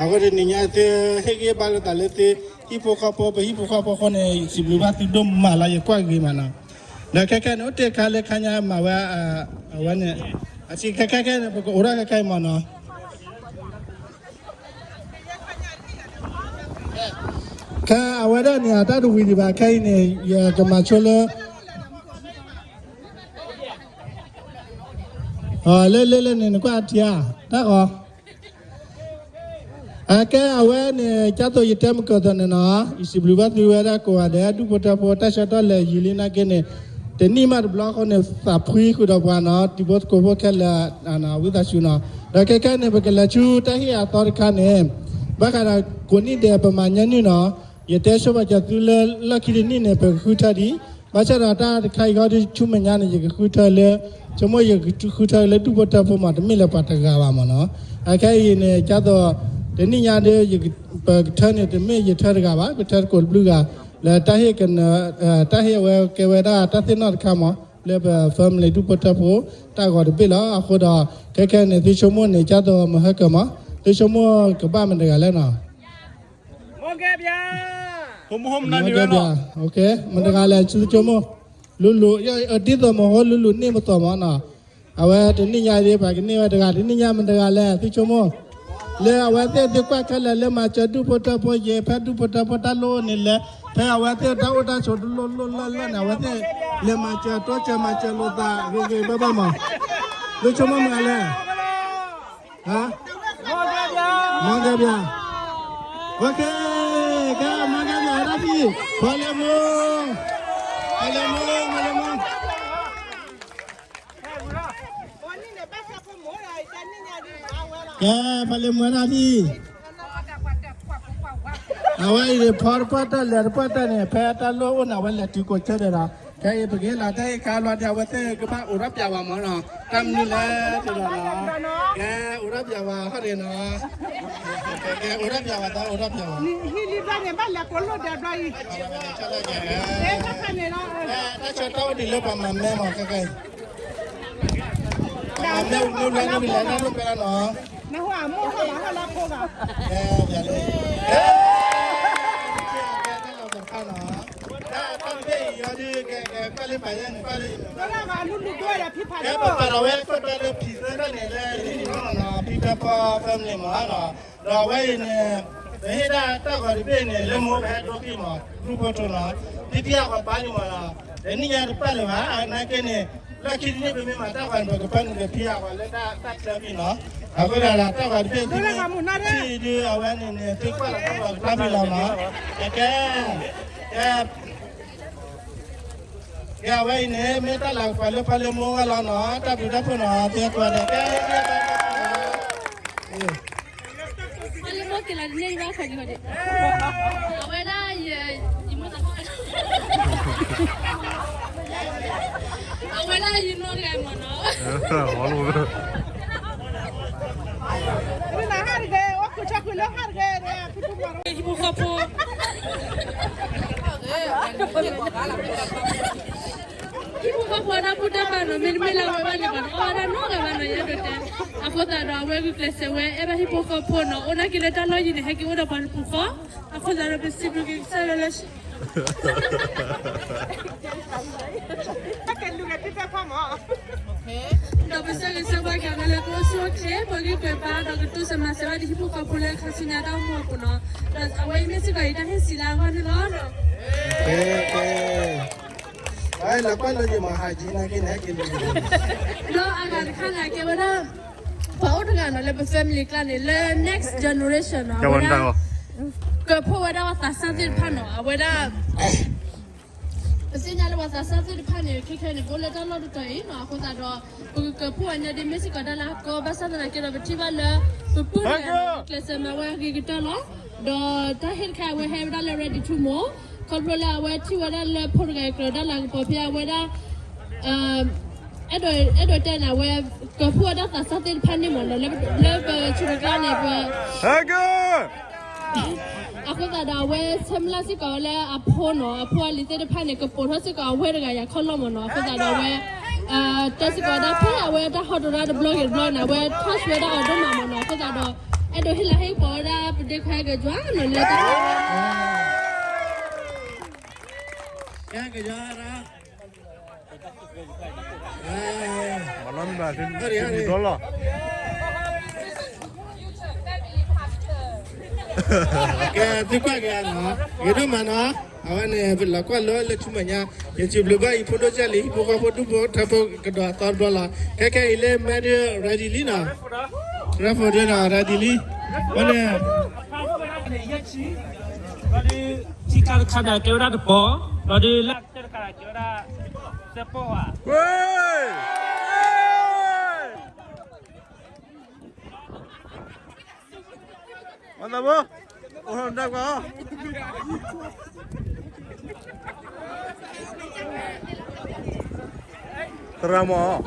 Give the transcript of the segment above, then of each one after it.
အဃိတနံၤညါသုဟ့ၣ်ဂံၢ်ဘါလိာ်သးလၢသုဟံၣ်ဖိဃီဖိ ပဟံၣ်ဖိဃီဖိအဃိန့ၣ် စံးဘျုးဘၣ်သုဒိၣ်မးလီၤ ယကွၢ်ဂ့ၤမးနီၤ. ဒီးခဲခဲန့ၣ် အိၣ်တ့ၢ်ခါလၢခါညါမၤဝဲ အဝဲန့ၣ် အစံးခဲခဲခဲန့ၣ် ပကအိးထီၣ်ခဲခဲအံၤမးနီၤ. ခဲအဝဲဒၣ်န့ၣ် အတၢ်တဝံၤဒံးဘၣ် ခဲအံၤန့ၣ် ယကမၤဆိလၢ လၢလၢလၢန့ၣ် နကွၢ်ထံဧါ တၢ်ဂီၤ အကဲအဝဲန့ၣ် ကၢ်သိးယတဲမုၢ်ကၢၢ်သိးန့ၣ်နီၤ ယစံးဘျုးဘၣ်သုဝဲဒၣ်ကိးဂၤဒဲး ဒူၣ်ဖိထၢဖိ တၢ်ဆၢကတီၢ်လဲၤယံာ်လံနာ်က့န့ၣ် တနံၣ်မးတဘျီအဃိန့ၣ် သးဖှံဃုာ်ဒီးပှၤနီၤ တံၤဖိသကိးဖိခဲလၢာ် ဝံသးစူၤနီၤ. ဒီးခဲခဲန့ၣ် ပကလဲၤဆူတၢ်ဟ့ၣ်အသီတခါန့ၣ် ဘၣ်ဃးဒီးကိးနံၣ်ဒဲးပမၤညီနုၢ်နီၤ ယတဲဆိပာ်စၢၤသုလၢလီၢ်ခံတနံၣ်န့ၣ် ပကဃုထၢဒံး ဘၣ်ဆၣ်ဒီးတၢ်တခါအံၤဃီဒ်ဆူမဲာ်ညါန့ၣ် ယကဃုထၢလၢ ဆိကမိၣ်ယကဃုထၢလၢဒူၣ်ဖိထၢဖိမး တမ့ၢ်လၢပှၤတဂၤဘၣ်မးနီၤ. အခဲအံၤန့ၣ် ကၢ်သိး တနံၣ်ညါဒီး ပကထၢန့ၣ် တမ့ၢ်ယထၢတဂၤဘၣ် ပထၢသကိးတဘျုးဂၤ လၢတၢ်ဟ့ၣ်ကနၢ တၢ်ဟ့ၣ်အဝဲကဲဝဲဒၣ်တၢ်သ့ၣ်နီၣ်တခါမး လၢပ family ဒူၣ်ဖိထၢဖိ တၢ်ဂီၤတဘ့ၣ်လီၤ. အဃိဒီး ခဲခဲန့ၣ် သုဆိကမိၣ်န့ၣ် ကၢ်သိးမဟၢကၢၤမး သုဆိကမိၣ်ကဘၣ်မတၤတဂၤလဲၣ်နီၤ မီၢ်ကဲဘျါ, မတၤတဂၤလဲၣ် သုဆိကမိၣ်, လူလူ, ဒ်သိးမဟိလူလူန့ၢ်ပသိးမးနီၤ, အဝဲတနံၣ်ညါဒ်ပှၤကန့ၢ်ဝဲတဂၤ တနံၣ်ညါမတၤတဂၤလဲၣ် သုဆိကမိၣ်, လၢအဝဲသ့ၣ်သုကွၢ်ခဲလၢာ်လၢမၤစၢၤဒူၣ်ဖိထၢဖိယဲ ဖဲဒူၣ်ဖိထၢဖိတၢ်လိၣ်န့ၣ်လဲၣ်, ဖဲအဝဲသ့ၣ်တၢ်အိၣ်တၢ်ဆိးတလိၣ်လိၣ်လၢလၢန့ၣ် အဝဲသ့ၣ်လဲၤမၤစၢၤတိစၢၤမၤစၢၤလိာ်သးဂ့ၤဂ့ၤဘၣ်ဘၣ်မး, သုဆိကမိၣ်မတၤလဲၣ် မီၢ်ကဲဘျါ, ကဲ မီၢ်ကဲဘျါ တၢ်ဖံး, ဖီလ့မိၢ်, ဖီလ့မိၢ်, ဖီလ့မိၢ်, ကဲ ဖီလ့မိၢ်တၢ်ဖံး, အဝဲအံၤဖီတပှၢ်တၢၢ်လဲၤတပှၢ်တၢၢ်န့ၣ် ဖဲတၢ်လိၣ်အိၣ်န့ၣ် အဝဲလဲၤတုၤကိးဆၢဒီးဒီး ခဲအံၤပကဟ့ၣ်လီၤတၢ်ဟ့ၣ်ခါလီၤဒီး အဝဲသ့ၣ်ကဘၣ်အိးထီၣ်ပျးဝဲမးနီၤ, တၢ်မနုၤလဲၣ်တဲဒီးနီၤ, ကဲအိးထီၣ်ပျးဝဲဟီၣ်ဒ့နီၤ, ကဲအိးထီၣ်ပျးဝဲ တၢ်အိးထီၣ်ပျးဝဲ, ဟံၣ်လံဘၣ်န့ၣ် ဘၣ်လဲၤကိးလိာ်ဒီးဘျီအံၤ, တၢ်ဆၢကတီၢ်အိၣ်ဒံးလၢပှၤမၤမဲမး ခဲခဲအံၤ, ပှၤမၤမဲမ့ၢ်ဘျီန့ၣ် ပလဲၤတၢ်လိၣ်ဖဲလီၤနီၤ, နဟိအမိၢ်ဟီၣ်ဘၣ်ဟီၣ်လၢဖိဘၣ်, ကဲ တၢ်လီၢ်တဖၣ်နီၤ တၢ်တဘ့ၣ်အံၤယီၤဒုး ကဲ ကဲ ကွၢ်လၢပာ်ယဲန့ၣ် ကွၢ်လၢ ကဲ ပပာ်ဒီးဝဲခိၣ်တီလၢဖံသၢဖျၢၣ်န့ၣ် လၢလံၤနီၤနီၤ ဖံဖၢဖီ family မးနီၤ, ဒီးအဝဲအံၤန့ၣ် ပဟ့ၣ်ဒၣ်တၢ်ဂီၤတဘ့ၣ်န့ၣ် လၢမိၢ်ပဟဲဒိဖံမး ဒူၣ်ဖိထၢနီၤ, ဖံဖံအဂီၤပာ်န့ၣ်မးနီၤ, တနံၣ်ညါတပာ်လၢၤဘၣ် နာ်က့န့ၣ် လၢခံတနံၣ်ပမ့ၢ်မၤတၢ်ဂီၤန့ၣ် ပကပာ်န့ၣ်ကဖံအဂီၤလၢတၢ်ချၢဖံနီၤ, အဃိသတးဒီးတၢ်ဂီၤတဘ့ၣ် ဖံဒုးအဝဲန့ၣ်န့ၣ် သုကွၢ်လီၤတၢ်ဂီၤကဖံလီၤနီၤ, ကဲ ကဲ ကဲ အဝဲအံၤန့ၣ် မ့ၢ်တၢ်လၤကပီၤလၢဖီလ့မိၢ်အဂီၢ်လီၤနီၤ, တၢ်ဘျုးတၢ်ဖှိၣ်နီၤ, သ့ၣ်ကွၢ်ဒီး ကဲ ဖီလ့မိၢ်က့ၤလီၤတန့ၢ်ဘၣ်ခီဒံးခီဒံး, အဝဲဒၣ်ယ ယမိၢ်သး အဝဲဒၣ်ယနီၢ်ဂၤမ့ၢ်နီၤ, ဟံၣ်ဖိဃီဖိ ဟံၣ်ဖိဃီဖိတၢ်ဘူၣ်တၢ်ဘါနီၤ မ့တမ့ၢ်လၢအဝဲဘၣ်န့ၣ်ဘၣ်နီၤ အဝဲဒၣ်နီၢ်ဂၤဘၣ်နီၤ ယအဲၣ်ဒိးတဲ, အဃိသတးဒီးအဝဲဂုာ်ကျဲးစၢးဝဲ အဲၣ်ဘၣ်ဟံၣ်ဖိဃီဖိနီၤ အိၣ်နာ်က့လၢတၢ်လီၢ်ယံၤန့ၣ် ဟဲက့ၤအိၣ်ဒီးပှၤတပူၤဃီ, အဃိသတးဒီးပစံးဘျုးက့ၤကစၢ်ယွၤလၢ ဒီးပဆၢဂ့ၤဆၢဝါက့ၤအဝဲလၢကအိၣ်ဆူၣ်အိၣ်ချ့ ပှၤဂံၢ်ပှၤဘါ ဒီးကတိၤဆၢမၤစၢၤဘၣ်ဒ်ဟံၣ်ဖိဃီဖိလၢခါဆူညါတၢ်အိၣ်မူအပူၤနီၤ, ဒီးအဝဲအံၤမ့ၢ်စ့ၢ်ကီးယတၢ်ဟ့ၣ်စံးလၢအဂီၢ်န့ၣ်လီၤ. ဒီးအဂၤတခါန့ၣ် ကဲဝဲဒၣ် ပှၤအိၣ်တဂၤနီၤ လၢပ family ကျါန့ၣ် လၢ next generation နီၤ အဝဲဒၣ် ကၢၤဖှိၣ်ဝဲဒၣ်ပှၤသးစၢ်သ့ၣ်တဖၣ်နီၤ အဝဲဒၣ် ပသ့ၣ်ညါလၢပှၤသးစၢ်သ့ၣ်တဖၣ်န့ၣ် ခဲခဲန့ၣ် ကအိၣ်လၢတၢ်လီၢ်တတီၤအံၤနီၤ အဃိသတးဒီး ပကကၢၤဖှိၣ်အီၤညါဒ်မ့ၢ်စ့ၢ်ကီးတၢ်လၢအကီ ဘၣ်ဆၣ်သနာ်က့ဒီး ပထံၣ်ဘၣ်လၢ ပပုၢ်တဂၤန့ၣ် ကျဲးစၢးမၤဝဲအဂ့ၤကတၢၢ်လီၤ. ဒီးတၢ်ဟ့ၣ်တခါအဝဲဟဲဝဲဒၣ်လၢ ready to move ခီဖျိလၢအဝဲထံၣ်ဝဲဒၣ်လၢဖိတဂၤအံၤကြၢးတၢ်လၤကပီၤဖဲအဝဲဒၣ် အဲၣ်ဒိး အဲၣ်ဒိးတဲန့ၣ် အဝဲ ကၢၤဖှိၣ်ဝဲဒၣ်သးစၢ်သ့ၣ်တဖၣ်န့ၣ်မ့ၢ်နီၤ လၢပဆူၣ်ပကျါန့ၣ် ပ အဃိသတးဒီးအဝဲဆၢမုၢ်လၢ်စ့ၢ်ကီးဝဲလၢအဖိနီၤ အဖိအလံၤသ့ၣ်တဖၣ်န့ၣ် ကပိာ်ထီၣ်စ့ၢ်ကီးအဝဲတဂၤအံၤအခီၣ်လီၢ်မ့ၢ်နီၤ အဃိသတးဒီးအဝဲ တဲစ့ၢ်ကီးဝဲဒၣ်ဖဲအဝဲတၢ်ဟီၣ်ဒိၣ်တၢ်တဘျီဂ့ၤတဘျီန့ၣ် အဝဲ touch ဝဲဒၣ်အီၤဒိၣ်မးမ့ၢ်နီၤ အဃိသတးဒီး အဲၣ်ဒိးဟ့ၣ်လၤဟ့ၣ်ကပီၤဝဲဒၣ် ပဒ့ခွါကယွၤနီၤ လၢတၢ် ကယွၤရၣ် မၤနီၢ်မံၤဘၣ် တဘျီလီၤ ကဲ သုကွၢ်က့ၤနီၤ ဂ့ၤဒိၣ်မးနီၤ အဝဲန့ၣ် ပလီၤကွၢ်လၢလၢဆူမဲာ်ညါ ယစံးဘျုးဘၣ်အံၤ ဖိဒိၣ်ကၢ်လံၤ ဟံၣ်ဖိဃီဖိဒူၣ်ဖိထၢဖိကဒီးအသီတဘျီလီၤ ခဲခဲအံၤလၢ မဲဒၢ ready လံနီၤ ရၢဖိဒၢနီၤ ready လံ ဝဲန့ၣ် ယဲၢ်ဆံ ဒီးဒုး ထံကျါတခါဒၣ်ကဲဝဲဒၣ်တပီၤ ဒီးဒုးလၢ်ကတၢၢ်တခါဒၣ်ကဲဝဲဒၣ် သၢပီၢ်ဧါ မၤသးဘိ အိၣ်နၢ်ကွၢ်အီၤ သရၣ်မး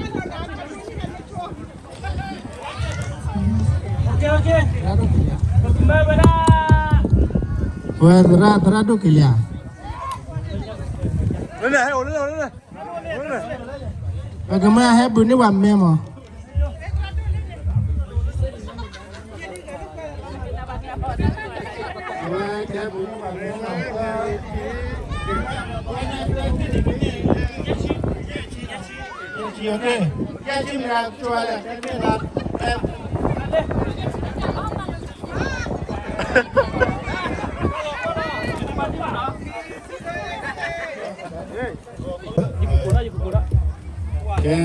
ဝဲသရၣ် သရၣ်ဒိၣ်က့ၤလံဧါ လၢန့ၣ် ဟဲအိၣ်လၢန့ၣ် ပကမၢဟဲဘူးန့ၢ်ဝဲမဲမး ကဲ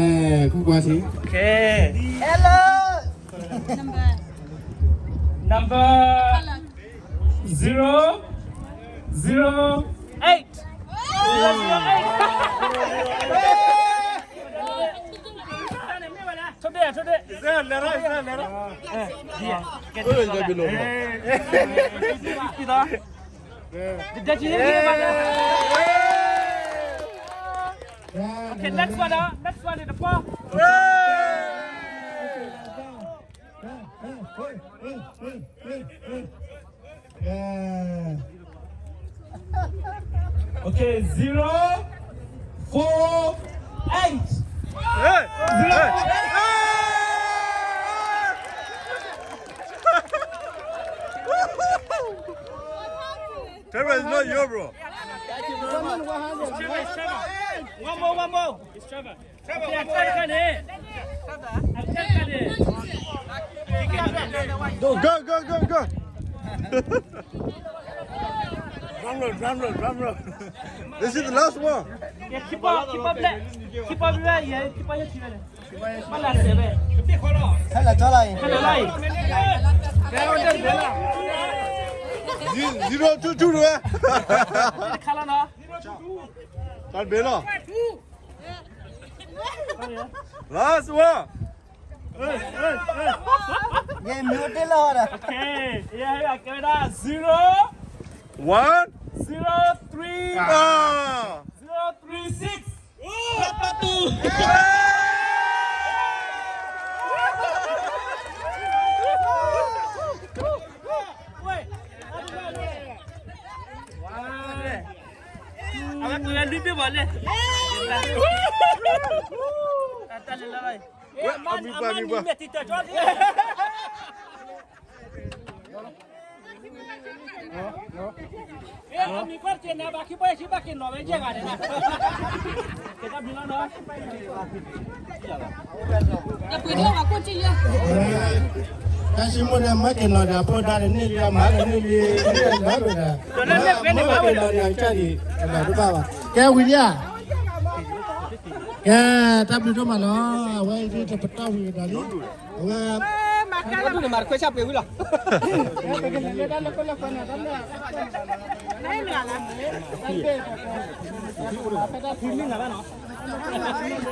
ကူကွၢ်စံး ကဲ Hello. Number zero zero eight. Zero zero eight. ထိၣ်ဒ့ၣ် ထိၣ်ဒ့ၣ် လဲၤရၣ် လဲၤရၣ် ကဲ Okay, next one နီၤ next one န့ၣ်တပီၢ် Okay, zero four eight. Zero four eight. Trevor, it's not you, bro. It's Trevor, it's Trevor. One more, one more. It's Trevor. Go, go, go, go. Drum roll, drum roll, drum roll. This is the last one. Yeah, keep on, keep on, black. Keep on, black. Yeah, keep on, yeah, keep on. Hello, Charlie. Hello, Lai. Zero two two တူၢ်ဝဲ တၢ်ဘ့ၣ်လီၤ Last one. ယဲမ့ၢ်တ့ၢ်လီၤဒီး Okay, yeah, yeah, ကဲဝဲဒၣ် zero one zero three zero three six.တၢ်ဆိကမိၣ်န့ၣ် မၤက့ၤနီၤဒီး ဖိဒါတန့ၢ်လံ မၤတန့ၢ်လံ မၤတန့ၢ်လံ မၤတန့ၢ်လံ အကစၢ်ဒံး အတဘၣ်ဘၣ် ကဲဝံၤလံဧါ ကဲ တၢ်ဘျုးဒိၣ်မးနီၤ အဝဲအံၤဒ်တပတီၢ်ဝံၤဒီးလံ အဝဲ မၤခွဲးဆၣ်ပှ့ၤဝံၤလီၤ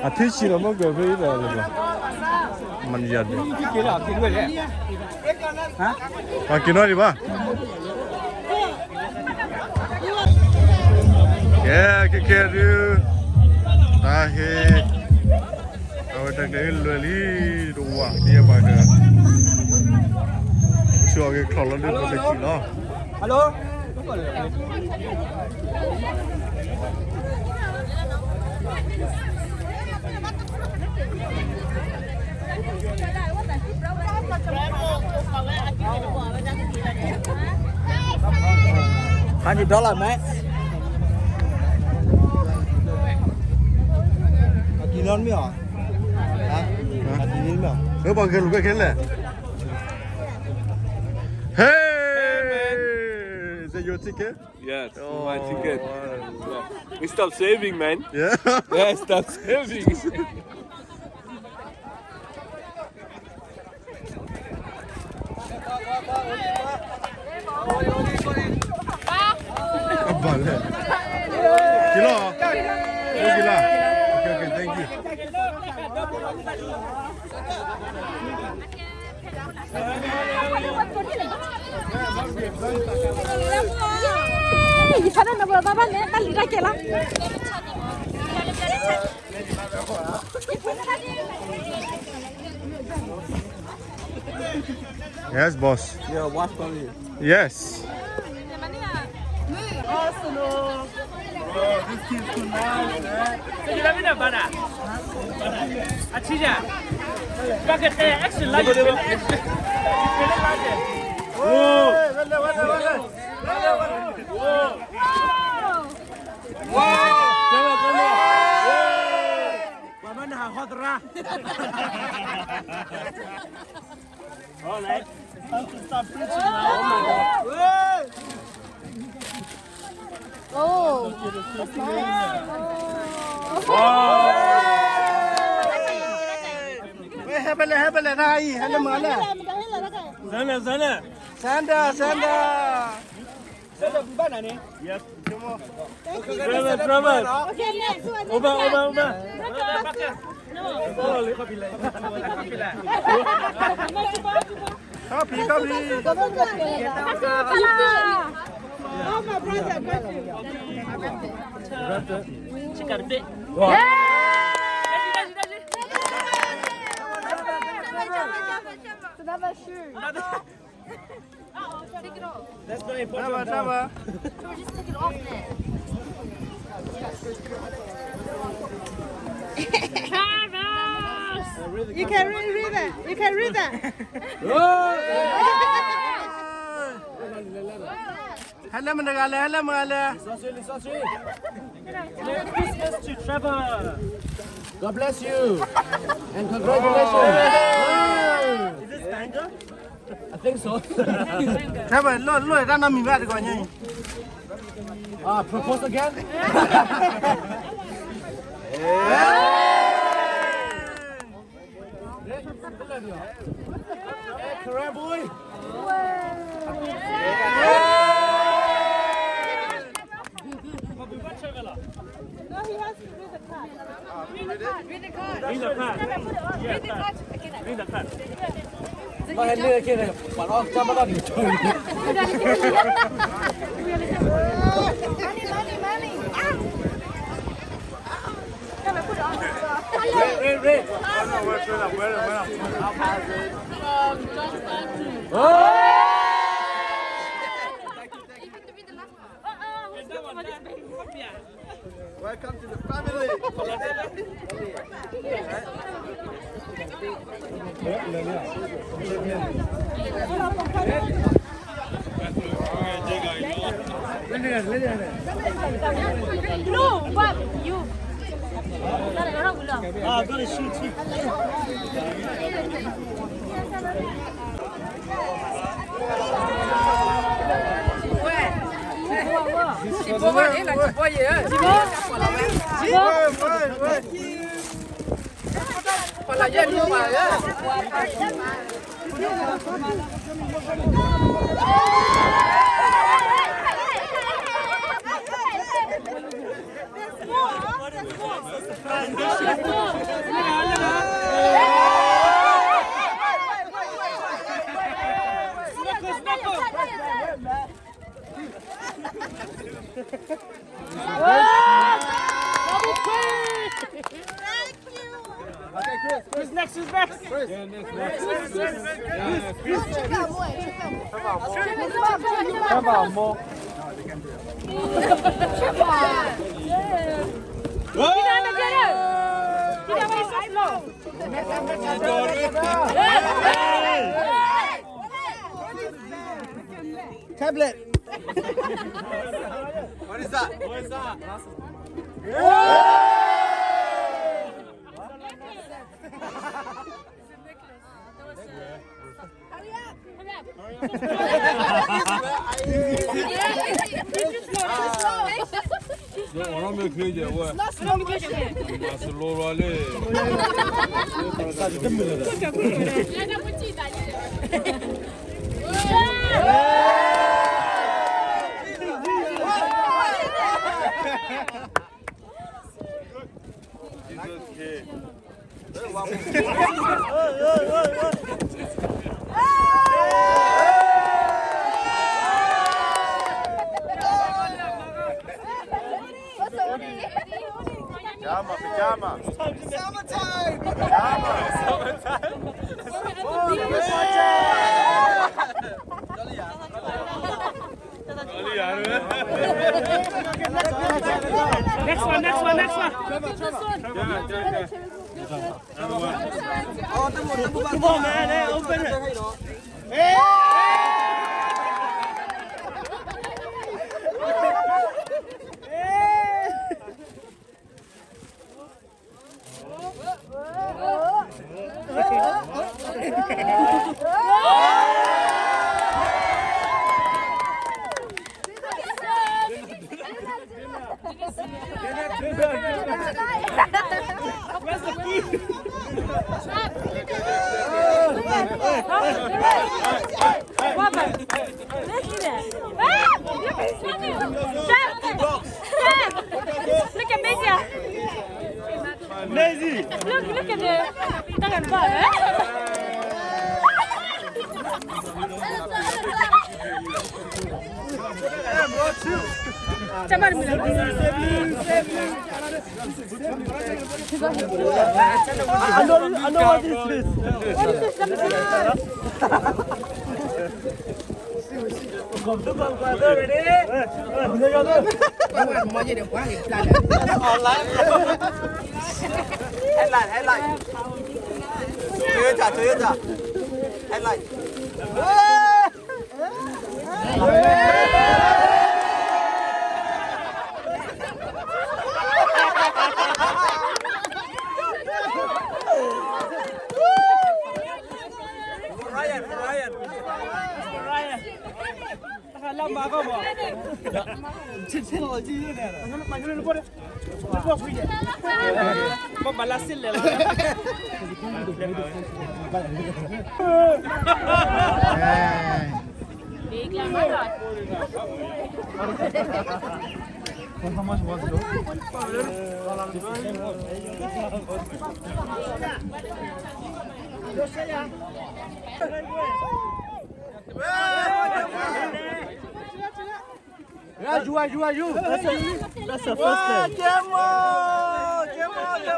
အထံဆံးလီၤမ့ၢ်ကၢၤဖဲအံၤဒီး မနုၤယၤဒ် ပှၤက့ၤနီၣ်ဒံးဘၣ် ကဲ ခဲခဲဒုး တၢ်ဟ့ၣ် အဝဲတၢ်ကျဲၤဟ့ၣ်လွဲၢ်လံ တဝာ်ကယဲၢ်ပှၤက ဆူအီၤက့ၤချီၣ်လီၤဒုး ပကစံးလီၤ Hello. Hundred dollar, man. Hey! Is that your ticket? Yes, my ticket. Yeah. We stop saving, man. Yeah? Yeah, stop saving. Kila? Okay, okay, thank you. Yes, boss. Yeah, watch for me. Yes. Arsenal. Bro, this team's too nice, man. Action, like, action. Whoa. Whoa. Whoa. Whoa. Whoa. Whoa. All right. Time to start preaching now. Oh, that's nice. Wait, help it, help it, nah, help it, man. Sanda, Sanda. Sanda, Sanda. Yes. Come on. Travel, travel. Okay, next one. Over, over, over. Copy, copy. Oh, my brother, thank you. She got a bit. Yeah. Another shoe. That's not important. Travel, travel. Travel, just take it off, man. Travis! You can read, read that. You can read that. Hello, Managale. Hello, Managale. Merry Christmas to Trevor. God bless you. And congratulations. Is this Sandra? I think so. Trevor, လိၣ်လိၣ်တၢ်နီတမံၤဘၣ်တကီၢ်ညါအံၤ. Ah, propose again? Hey, Karen boy. No, he has to read the card. Read the card. Read the card. Yes, sir. Read the card. Read the card. မ့ၢ်ဟဲလၢက့ၤန့ၣ် ပှၤအီၣ်ကၢ်ဘၣ်ဒီး Money, money, money. Ray, Ray, Ray. Oh! Welcome to the family. No, what? You. Ah, I gotta shoot too. Who's next? Who's next? Who's next? Come on, more. Tablet. What is that? What is that? Hurry up! Hurry up! It's not slow motion. It's not slow motion. မၤစလိလီၤလံ. Next one, next one, next one. Come on, man. Hey, open it. Look at Maisy. Look, look at the, look at the. I know, I know what this is. What is this? Let me see. Online. Headlight, headlight. Toyota, Toyota. Headlight. Ryan, Ryan. Ryan. ယူၤ ယူၤ ယူၤ That's the first time. ကဲမိၢ် ကဲမိၢ် ကဲ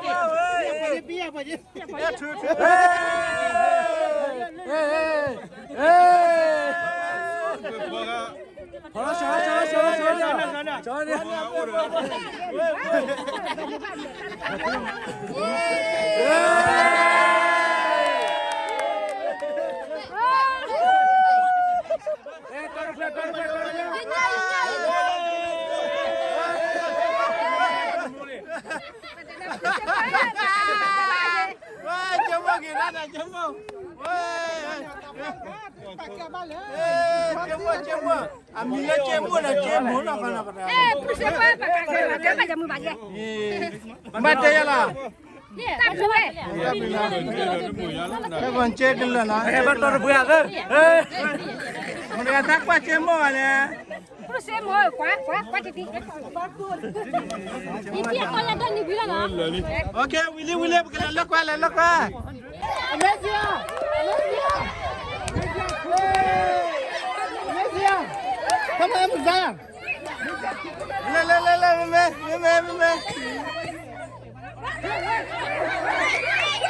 မိၢ် ဝဲ ထူ ထူ ထူ ဟဲ ဟဲ ဟဲ ဟဲ အမံၤလၢကဲမိၢ်န့ၣ် ကဲမိၢ်နီၢ်ကီၢ်နီၢ်ကီၢ် ဘၣ်တဲယၤလီၤ တၢ်ဘျုးဝဲ တၢ်ဘျုးလီၤ တၢ်ဘျုးလီၤ ဘၣ်တီတဘှံးဧါ မတၤတဂၤသးကွၢ်ကဲမိၢ်ဘၣ်လဲၣ် ကွၢ်ကွၢ်ကွၢ်တံၢ်တံၢ် နံၣ်ဖံအကီၢ်လၢဒီနံၣ်ဝံၤလီၤနီၤ Okay ဝံၤလံဝံၤလံ ပကလဲၤလီၤကွၢ် လဲၤလီၤကွၢ် Amazing! Amazing! Amazing! Come on, Amazing! လဲၤ လဲၤ လဲၤ လဲၤ မ့ၢ် မ့ၢ် မ့ၢ် မ့ၢ်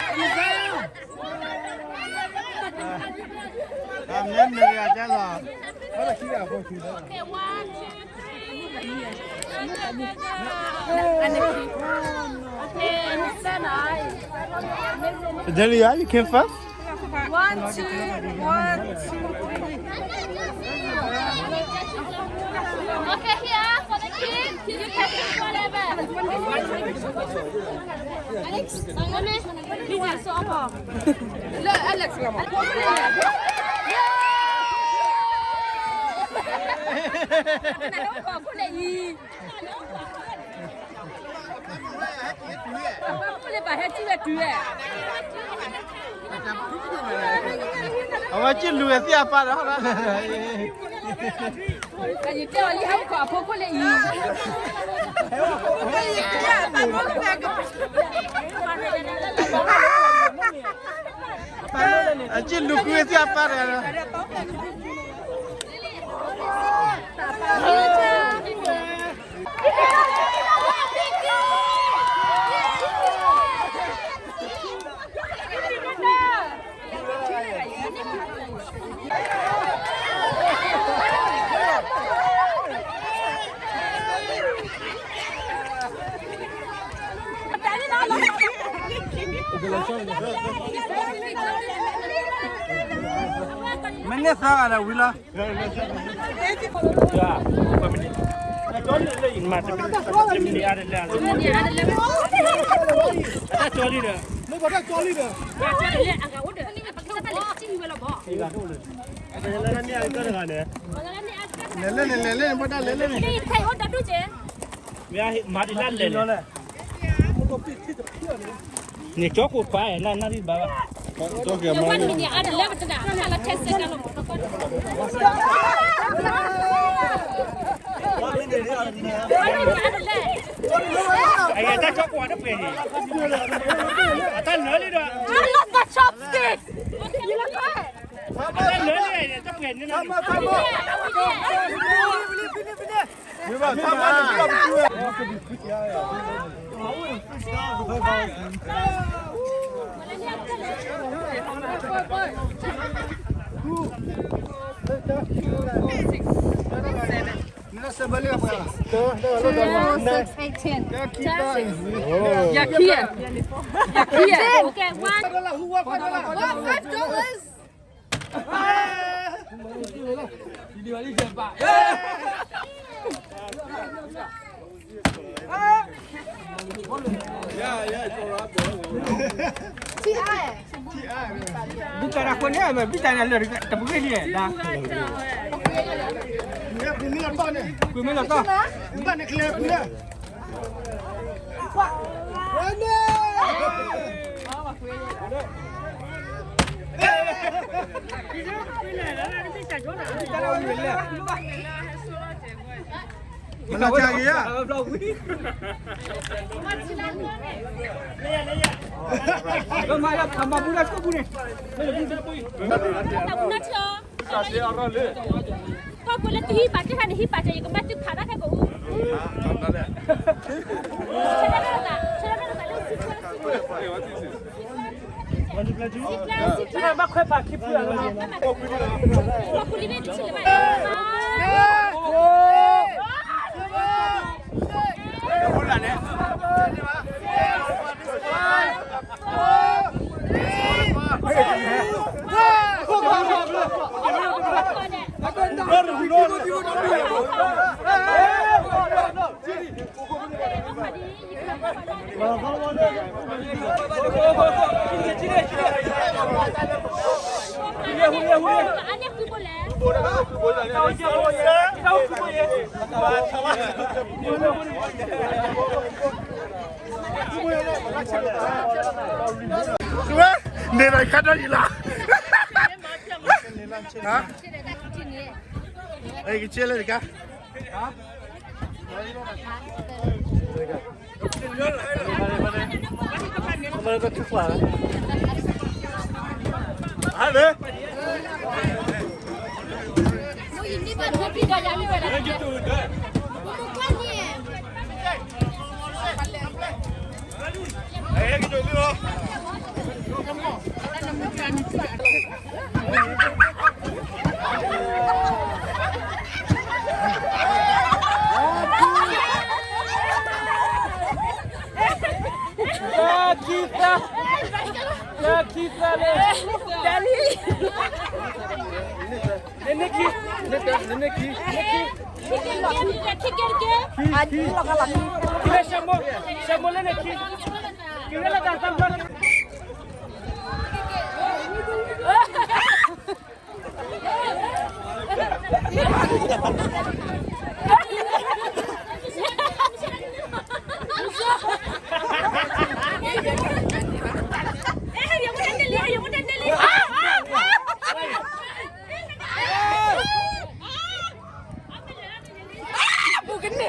Amazing! အမ့ၢ်မ့ၢ် အကဲလီၤ Okay, one, two, three. Delia, you came first? One, two, one, two, three. Okay, here for the king. You can do whatever. Alex, Alex, Alex. အဝဲက့ၢ်လူၤဝဲသ့ၣ်အပၢ်ဒီး, ယတဲအီၤလံဟဲခိၣ်အဖိခိၣ်လၢအံၤ, အက့ၢ်လူၤကွံာ်ဝဲသ့ၣ်အပၢ်ဒီး မ့ၢ်န့ၢ်သါဂၤဒီးဝံၤလီၤ. လဲၤလဲၣ်န့ၣ် လဲၤလဲၣ်န့ၣ် ဘၣ်တၢ်လဲၤလဲၣ်န့ၣ် မၤဒ်လဲၣ်လဲၣ် န့ၣ်ကၠီကိၣ်ပာ်နၢ်နၢ်ဒံးဘၣ်ဘၣ်, ကၠီက့ၤမၤန့ၣ် အတၢ်ကၠီကိၣ်တပှဲၤန့ၣ် အတၢ်လၢလံဒီး I love the chopstick. အတၢ်လၢလံတပှဲၤန့ၣ် Two, six, eight, ten. Yeah, here. Yeah, here. Okay, one. Five dollars. Bita na kone me bita na le ta pwe ni da. Kwe me lo to. Ba ne kle kwe. Mala chagi ya. Mala kama bula ko bune. Kau boleh tu hibat je kan hibat je kau mati pada kan kau. Nena kada ila. Ha? Eh, kecil lah, Kak. Daddy. နန့ၢ်ခံ, နန့ၢ်ခံ, နန့ၢ်ခံ, ခံ, ခံ, ခံလၢရှမိ, ရှမိလၢန့ၣ်ခံ, ခံလၢတၢ်သၢဖျၢၣ် ပှၤလၢ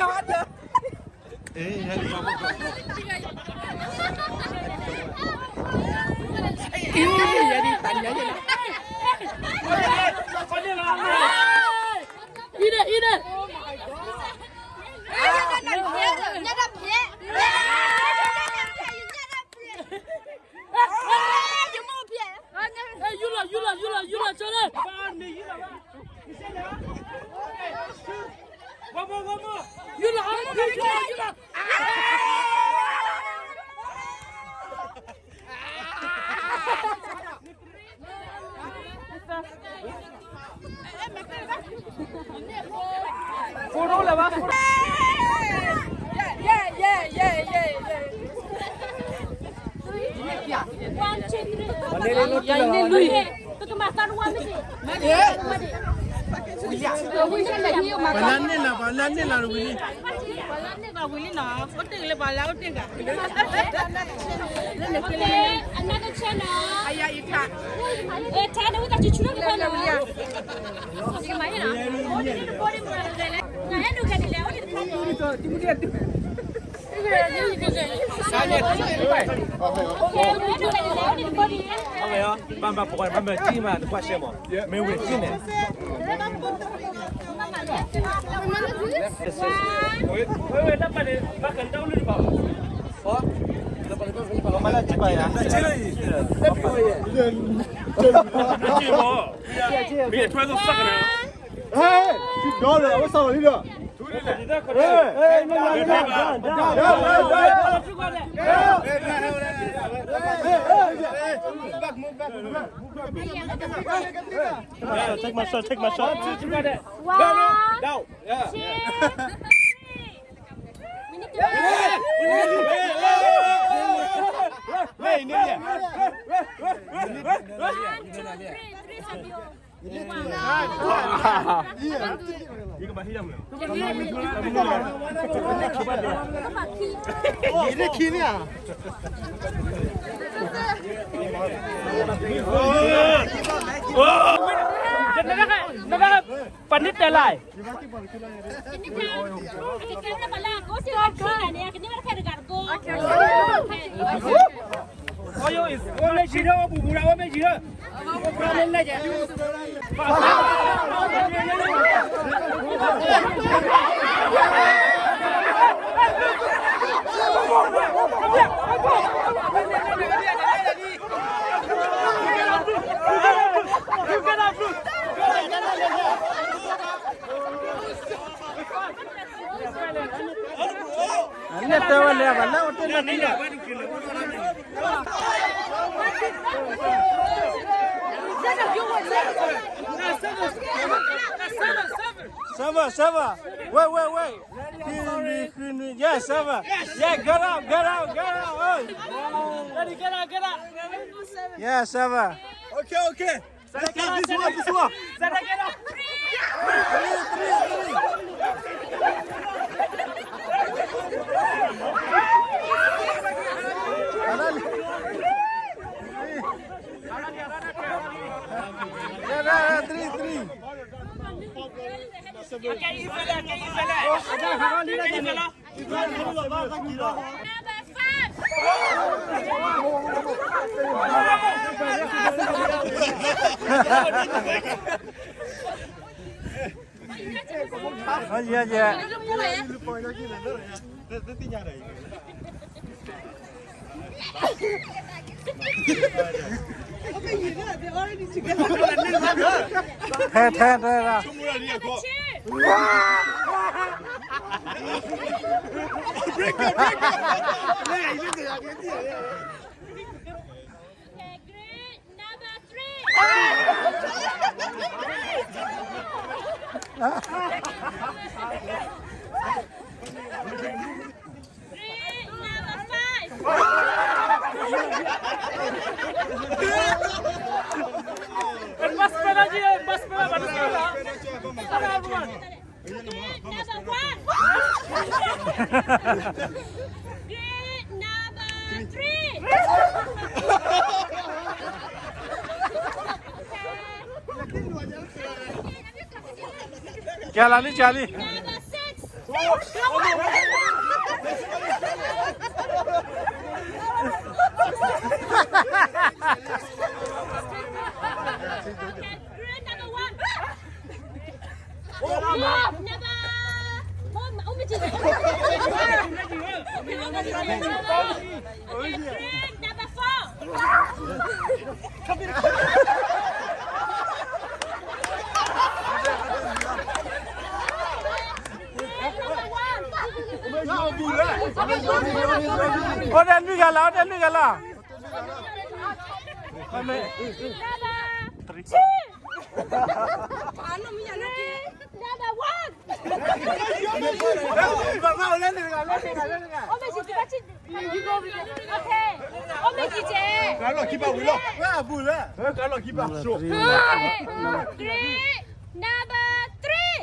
န့ၣ်လီၤ ပှၤလၢန့ၣ်လီၤ ပှၤလၢန့ၣ်လီၤဝံၤလံ ပှၤလၢန့ၣ်လီၤ အိၣ်တ့ၢ်ကလဲၤ ပှၤလၢအိၣ်တ့ၢ်က Another channel. Hey, she got it. What's up, leader? Hey, hey, no, no, no, no, no, no, no, no, no. Take my shot, take my shot. One, two, three. Hey, Nidia. One, two, three, three, Sabio. Panit dalai. Oyo is, ome jiro, bubura, ome jiro. Lete wale ba le ote na kila. Seven, seven. Wait, wait, wait. Henry, Henry. Yeah, seven. Yeah, get up, get up, get up. Hey. Ready, get up, get up. Yeah, seven. Okay, okay. This one, this one. Three, three. Te, te, te, te. Grid number one. Grid number three. ကလီၤလံ ကလီၤလံ Number six. Grid number one. Number, oh, oh, my, oh, my, Jesus. Grid number four. Grid number one. Order လွံၢ်ဂၤလီၤ, order လွံၢ်ဂၤလီၤ. Number two. Number one. Okay. အိၣ်မ့ၢ်ကံၢ်ကဲး. ကလီၤခံဘၣ်ဝံၤလီၤ. Grid number three.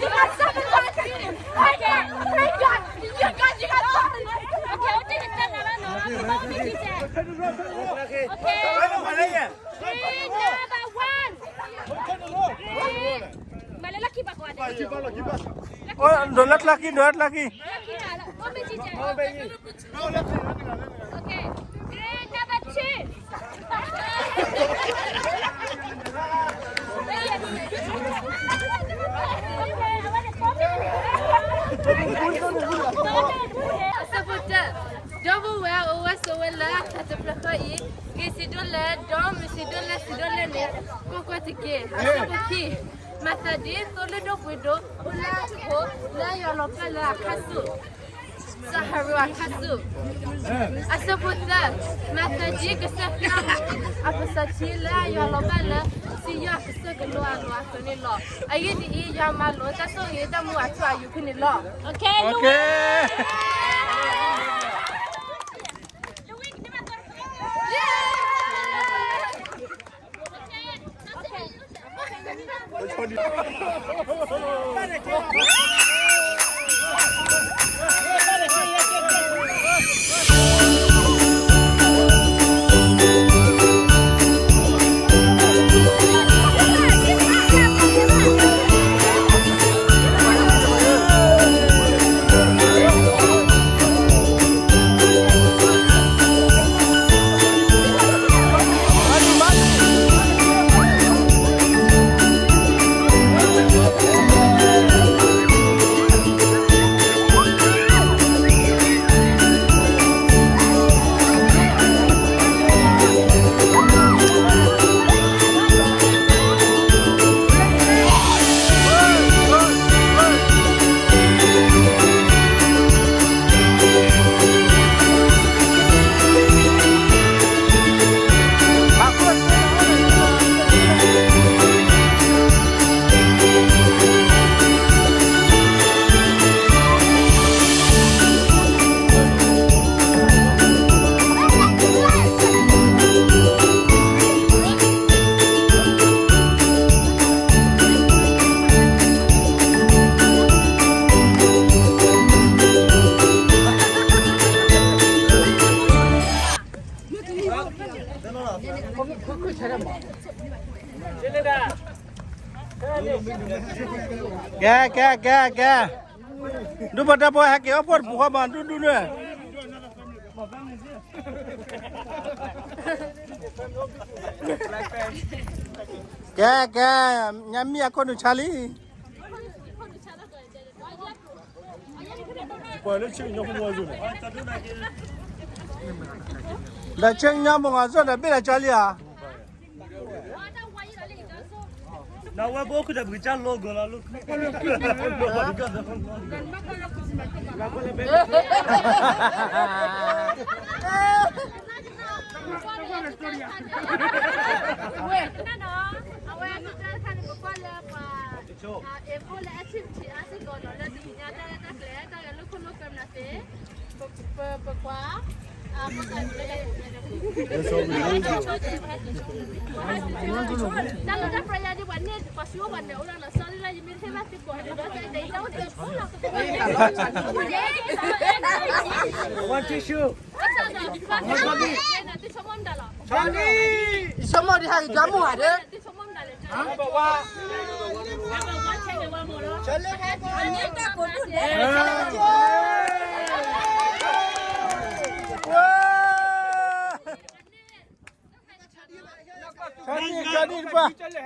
You got seven points. Okay, thank God. You got, you got seven. Okay, okay, okay. Okay. Grid number one. Grid. မၤလၢလီၢ်ခံဘၣ်ကွၢ်န့ၣ်. အိၣ် ဒိးလၢကျါခံ, ဒိးလၢကျါခံ. အိၣ်မ့ၢ်ကံၢ်ကဲး. Okay, grid number two. Okay, I want to call you. အဆၢဖိတၢ, ဒီပုၢ်ဝဲၢ်အိၣ်ဝဲဆိးဝဲလၢတၢ်တဖျၢၣ်ဃီအံၤ, ဂ့ၤဆံးဒိၣ်လဲၣ်, ဒီးမုာ်ဆံးဒိၣ်လဲၣ်, ဆံးဒိၣ်လဲၣ်န့ၣ်, ကွၢ်ကွၢ်တက့ၢ်. အဆၢဖိခံ, မၤသးဒ်သိလ့ၣ်ဒိၣ်ပှ့ၤဒိၣ် အိၣ်လၢအထူၣ်ဖိ လၢယွၤလီၤပၢ်လၢအခါဆူၣ် စီၤဟရိၣ်အခါဆူၣ်. အဆၢဖိသၢ, မၤသးဒ်ကစၢ်ခရံာ်အပစီၤထံလၢအယွၤလီၤဘၣ်လၢ စံယိၣ်အကစၢၢ်ကလိအလိၤအသိးန့ၣ်လီၤ. အဂ့ၢ်ဒ်အံၤ, ယွၤမၤလိာ်တၢ်ဆိၣ်ဂ့ၤတၢ်မူအထူအယိာ်ဖဲန့ၣ်လီၤ. Okay. Okay. ကဲ ကဲ ကဲ ကဲ, ဒူဖိထၢဖိ ဟဲက့ၤအီၣ်ဖိၣ်တပူၤဃီမး ဒူဒူန့ၣ်, ကဲ ကဲ, ညါမ့ၢ်အခိၣ်နူာ်ဆါလံ. ဒီးဆ့ကညီမုၢ်ဂီၤစိၣ်ဒီးဘ့ၣ်လီၤကၠီလံဧါ. နဝဲပအိၣ်ခုၣ်ဒီးပကစၢ်လိာ်ကီၤလီၤလိာ်. အဝဲ အဝဲတၢ်တခါန့ၣ် ပကွၢ်လၢပှၤ အ့ၣ်ဖိလၢ activity အါစ့ၢ်ကီးနီၤ လၢတနံၤညါတၢ်ရဲၣ်တၢ်ကျဲၤ တၢ်ဂဲၤလိာ်ခိၣ်လိာ်ကွဲမနုၤသ့ၣ် ပ ပ ပကွၢ် အ တၢ်လီၢ်တၢ်ပျီယါဒ်ပှၤန့ၣ် ပှၤဆူပှၤန့ၣ်အိၣ်လီၤနီၤ sorry လၢယမ့ၢ်တဟ့ၣ်ဘၣ်သုကိးန့ၣ်ဒီး One tissue. ယ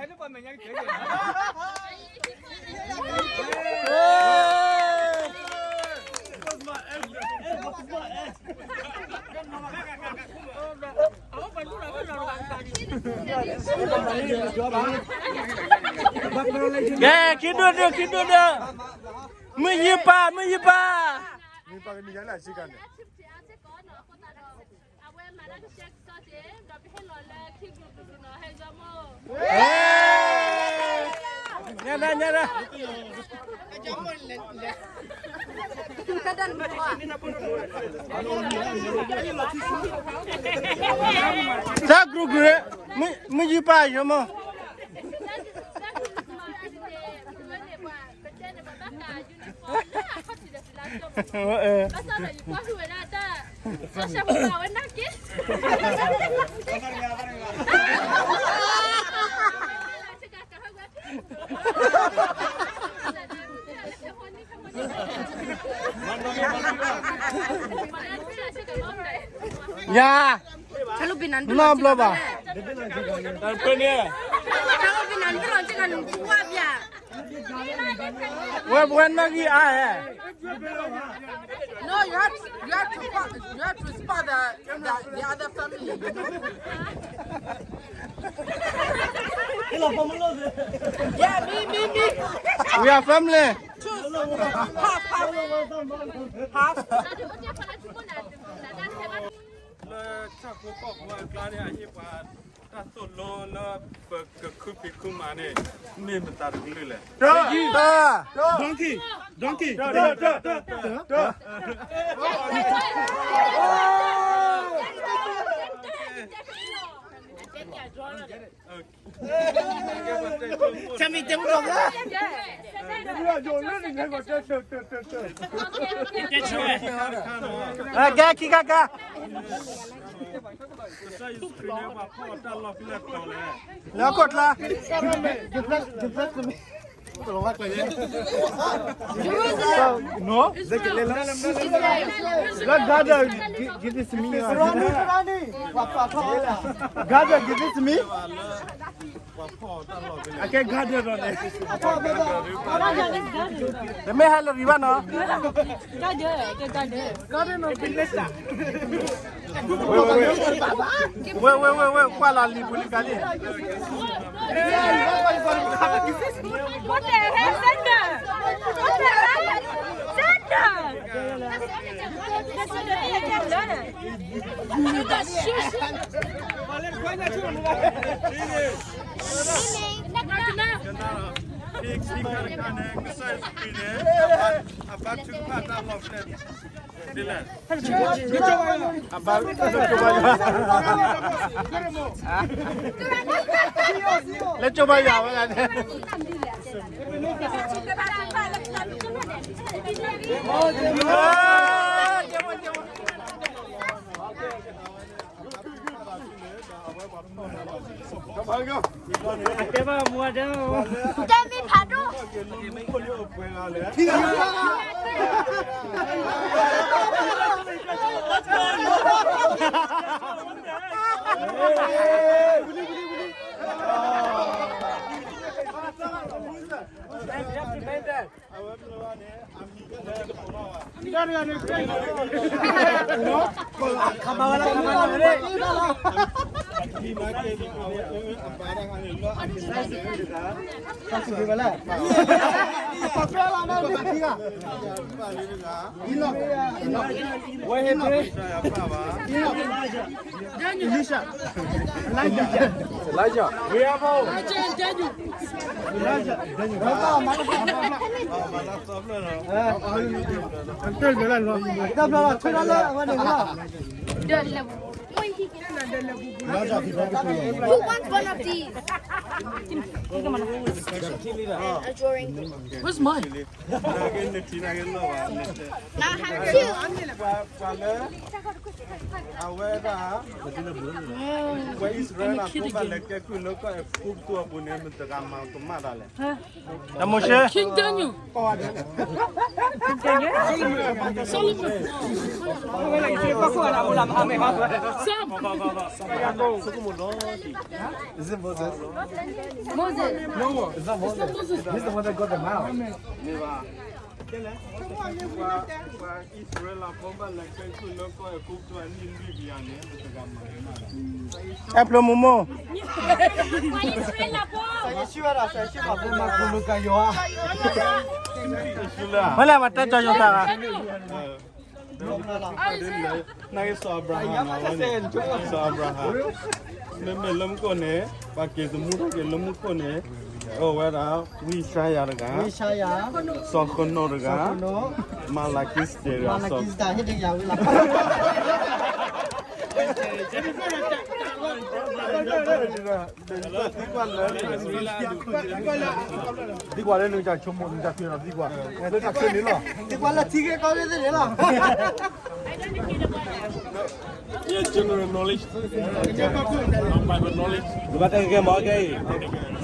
ဆိကမိၣ်ဒ်ဟဲက့ၤ ကၠီမုၢ်ဟးဒၣ် ကဲ ခံဒိၣ်ဒိၣ် ခံဒိၣ်ဒိၣ်, မုၢ်ယံၤပၢ် မုၢ်ယံၤပၢ်, မုၢ်ယံၤပၢ်ကနံၤယါလၢအဆံကါန့ၣ် အဝဲမၤတၢ်ကဆှဲကဆှီက့ၤ ဒီးပဟ့ၣ်လီၤလၢခံကလုာ်ကလုာ်နီၤ ဟဲယီမီၢ်, ညါဒၣ် ညါဒၣ်, တၢ်ကလုာ်ကလုာ်, မုၢ်ယံၤပၢ် ယီမီၢ်. ယၤ, နီတဘျီဘၣ်, ဝဲပဝဲနီၢ်ဂံၢ်အါဟဲ No, you have, you have to spot, you have to spot the, the, the other family, you know? Yeah, me, me, me. We are family. Choose. Half, half. Half. လၢဆၣ်ဖိကီၢ်ဖိအကျါန့ၣ် အဟ့ၣ်ပှၤတၢ်သိၣ်လိလၢ ပကခုဖံးခုမၤန့ၣ် မ့ၢ်မတၤတကလုာ်လဲၣ်. Donkey, donkey, donkey. ကဲ ခံခါခါ, လဲၤခီၣ်ကျါ, လၢ gather, give this me, gather, give this me. အကဲ garden ဒီးန့ၣ်, တမ့ၢ်ဟဲလၢရံဘၣ်နီၤ, ဝဲ ဝဲ ဝဲ ဝဲ ကွၢ်လီၤလံၤပူၤလံၤကါလံၤ, လၢကၠိဘါယွၤဝဲဒၣ်န့ၣ် တဲမ့ၢ်ဖးဒိၣ်, Elisha. Elijah. Elijah. Elijah. Daniel. Who wants one of these? And a drawing. Where's mine? Now I have two. အဝဲဒၣ် ပှၤအံၣ်စရ့လးဖိဘၣ်လဲၤကဲကုၢ်လၢကီၢ် အဲၤကူပတူးအပူၤန့ၣ် မတၤတဂၤမၤကမၣ်တၢ်လဲၣ်. King Daniel. King Daniel. Solomon. Sam. Is it Moses? Moses. No, it's not Moses. He's the one that got the mouse. ပှၤအံၣ်စရ့လးဖိဘၣ်လဲၤကဲကုၢ်လၢကီၢ်အဲၤကူပတူးအနံၣ်လွံၢ်ကယၤန့ၣ် မတၤတဂၤမၤကမၣ်တၢ်လဲၣ်. အဲၣ်ဖျိမိၢ်မိၢ် မ့ၢ်လဲၣ် ပှၤတဲကၠီယိၤသးဘၣ်. နာ်က့စီၤအၤဘြၤဟၣ်, စီၤအၤဘြၤဟၣ်, မ့မ့ၢ်လၢမူခိၣ်န့ၣ် ပှၤက့ၤသမူထီၣ်က့ၤလၢမူခိၣ်န့ၣ် အိၣ်ဝဲဒၣ် ဝံယၡါယၤတဂၤ, စီၤဃနိးတဂၤ, မၤလကံစတံးတဂၤ, စီၤ သံကွၢ်လၢ သံကွၢ်လၢနကဆိကမိၣ် နကဖံးဒီးသံကွၢ် လၢတၢ်ခဲန့ၣ်လီၤ. သံကွၢ်လၢထံဂ့ၢ်ကီသ့ၣ်န့ၣ်လီၤ. Yeah, general knowledge. Bible knowledge. နဘၣ်တဲကဲမ့ၢ်ကဲအံၤ,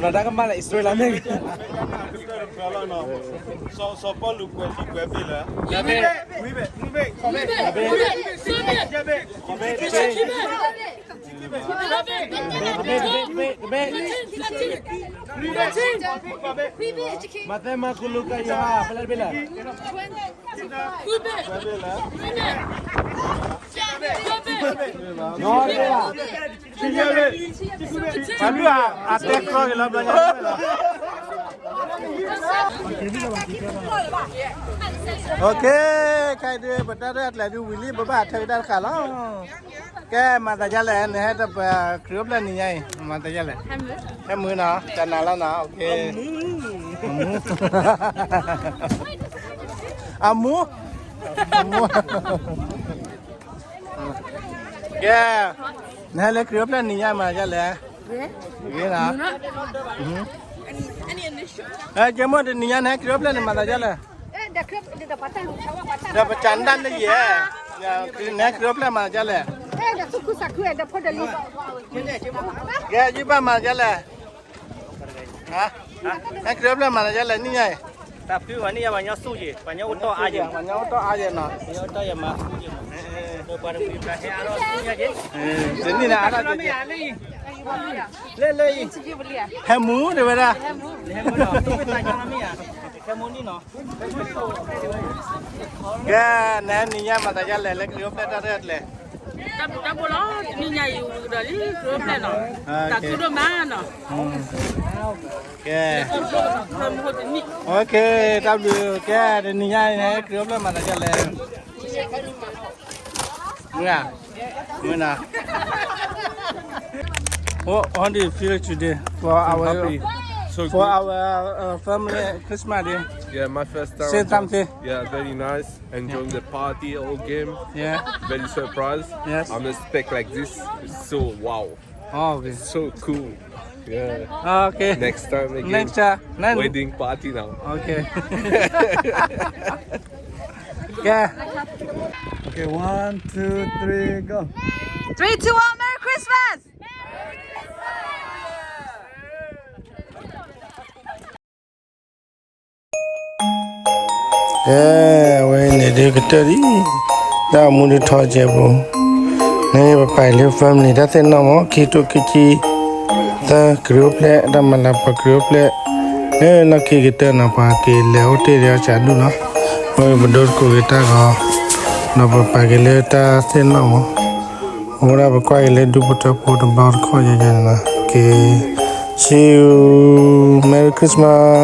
နတၢ်ကမၣ်လၢအံၣ်စရ့လးမ့ၢ်ဂ့ၤ. စီၤပီလူးကွဲးလံာ်ကွဲးဘ့ၣ်လၢ တဘ့ၣ်, တဘ့ၣ်, တဘ့ၣ်, တဘ့ၣ်, တဘ့ၣ်, မးသဲ မၢ်ကူး လူၤကၣ် ယိၤဟၣ် ဖဲလဲၣ်တဘ့ၣ်လဲၣ်. နီတဘ့ၣ်ဘၣ်. ပှၤမုၢ်အတဲကြီက့ၤလီၤ ဘျီညါလီၤ. Okay, ခဲအံၤဒုး ပတၢ်ရဲၣ်ကျဲၤဒုးဝံၤလံ ပဘၣ်ထၢကဒါတဃာ်လီၤ. ကဲ မၤသးဒ်လဲၣ် နဟဲတပှၤခရံာ်အိၣ်ဖျဲၣ်နံၤညါအံၤ မၤသးဒ်လဲၣ်. ဟဲမုာ်နီၤ တနၤလီၤနီၤ okay. အမူ အမူ ကဲ နဟဲလၢခရံာ်အိၣ်ဖျဲၣ်နံၤညါမၤသးဒ်လဲၣ်. ဂ့ၤနီၤ. ကဲမိၢ် တနံၤညါနဟဲခရံာ်အိၣ်ဖျဲၣ်န့ၣ် မၤသးဒ်လဲၣ်. ဒီးပကနၣ်လၢယဲၢ် နဟဲခရံာ်အိၣ်ဖျဲၣ်မၤသးဒ်လဲၣ်. ကဲ ယဘၣ်မၤသးဒ်လဲၣ်. ဟဲခရံာ်အိၣ်ဖျဲၣ်မၤသးဒ်လဲၣ် နံၤညါအံၤ. တၢ်ဖုပှၤနံၤညါ ပှၤညီစူၢ်က့ၤ ပှၤညီအိၣ်တီၢ်အါက့ၤ ပှၤညီအိၣ်တီၢ်အါက့ၤနီၤ ပှၤညီအိၣ်တီၢ်ယမၤစူၢ်က့ၤ ပှၤတပှၤဟဲအါထီၣ်စူၢ်ညါက့ၤ တနံၤန့ၣ်အါထီၣ်က့ၤ လၢလၢအံၤ ဟဲမူတဲဝဲဒၣ် ဟဲမူနီၤ ဟဲမူနီၤ ကဲ နဟဲနံၤညါမၤသးဒ်လဲၣ် လၢခရံာ်အိၣ်ဖျဲၣ်တၢ်ရဲၣ်ကျဲၤ တၢ်ဘျုးတၢ်ဖှိၣ်လီၤ တနံၤညါအံၤ ဝံၤကဒီးလံ ခရံာ်အိၣ်ဖျဲၣ်နီၤ တၢ်သူၣ်ဒိၣ်မးနီၤ ကဲ okay တၢ်ဘျုး ကဲ တနံၤညါအံၤန့ၣ် ခရံာ်အိၣ်ဖျဲၣ်မၤသးဒ်လဲၣ် မုၢ်ဧါ မုၢ်နၤ What, what do you feel today for our, happy. So for good. Our uh, family Christmas day? Yeah, my first time. Say something. Yeah, very nice. Enjoying the party, all game. Yeah. Very surprised. Yes. I'm expect like this. It's so wow. Oh, okay. So cool. Yeah. Okay. Next time again. Next time. Wedding party now. Okay. Yeah. Okay, one, two, three, go. Three, two, one, Merry Christmas! ကဲ အဝဲန့ၣ်ဒုးကတၢၢ်ဒံး တၢ်အိၣ်မူဒုးထီၣ်ကဲးပူၤ န့ၣ်ပပာ်လၢ family တၢ်သ့ၣ်နီၣ်မး ခံကထိခံဆံသၢ ခရံာ်အိၣ်ဖျဲၣ် တၢ်မၤလၤပှၤခရံာ်အိၣ်ဖျဲၣ် လၢလီၢ်ခံကတၢၢ်နီၤ ပှၤက့ၤလဲၤအိၣ်တ့ၢ်ဒီးအီၣ်စးဒူၣ်နီၤ အဝဲပဒိသကိးက့ၤတၢ်ဂီၤ ဒီးပပာ်က့ၤလၢတၢ်သ့ၣ်နီၣ်မး အဃိဒၣ်ပကွၢ်က့ၤလၢဒူဖိထၢဖိတဘျီတခီၣ်ယဲယဲန့ၣ်နီၤ က့ၤ see you Merry Christmas